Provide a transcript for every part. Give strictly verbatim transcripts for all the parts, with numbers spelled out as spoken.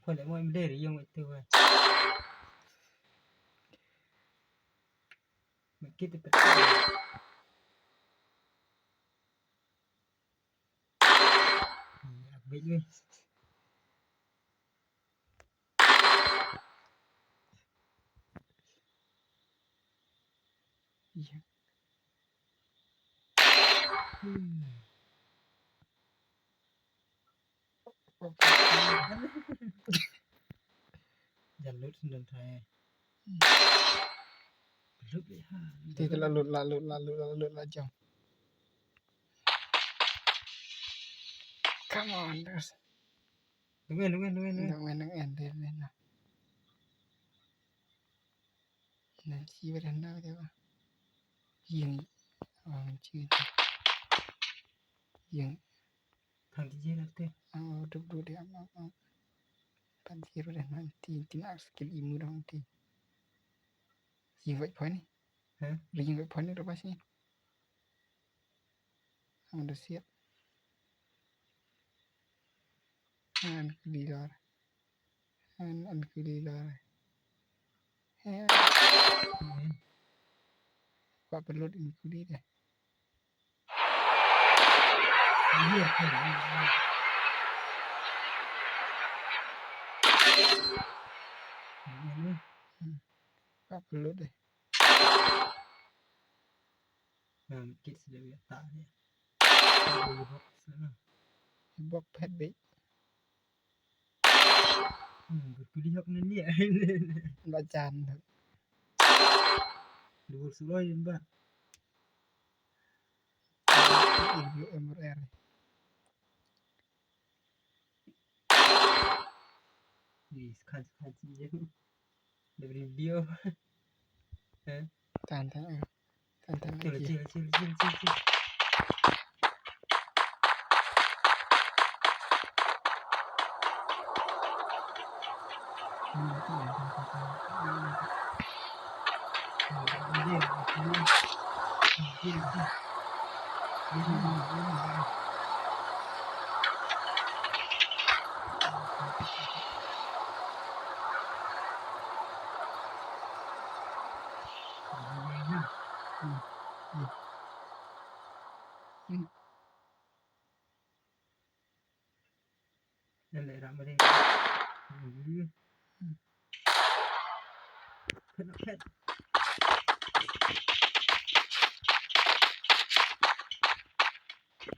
Khoi leh mo em der ïong ito wa. Makit ito. Abit we. Iya. Hmm. Jalut sendal trai. Lut le ha. Ti la lut la lut la lut la lut la jam. Come on, terus. Nungen nungen nungen nungen. Nungen nungen nungen. Nan chi ba dan da ba. Yang. Oh, chi. Yang. Thang ti je la te. Oh, duk duk de am am am. Pan ti ru de nan ti ti nak skill imu dong ti. Yang wait point ni. Hah? Ring wait point ni ru pas ni. Ang da siap. An kuli lor. An an kuli lor. He. Ba pelot in kuli deh. Ka pynlut dei. Ngam kit sdang ïa ta ne. Bok phet beit. Hmm, kuli hok ne nia. Ba jan. Dua suloi ba. Ilmu M R R. Ih, skhan, skhan, skhan. Dari video. Eh? Tahan, tahan, eh. Tahan, tahan. Chill, chill, chill, chill, chill, chill.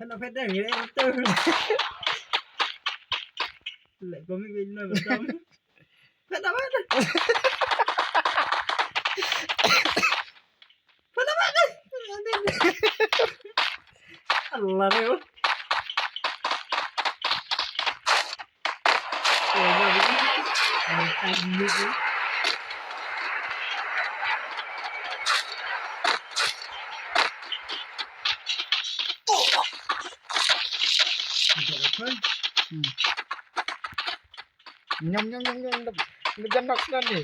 Phet na phet dang ïa tu. Lek ko mi bin na betam. Phet na phet. Phet na phet. Allah ni. Nyam nyam nyam nyam. Janok nan ni.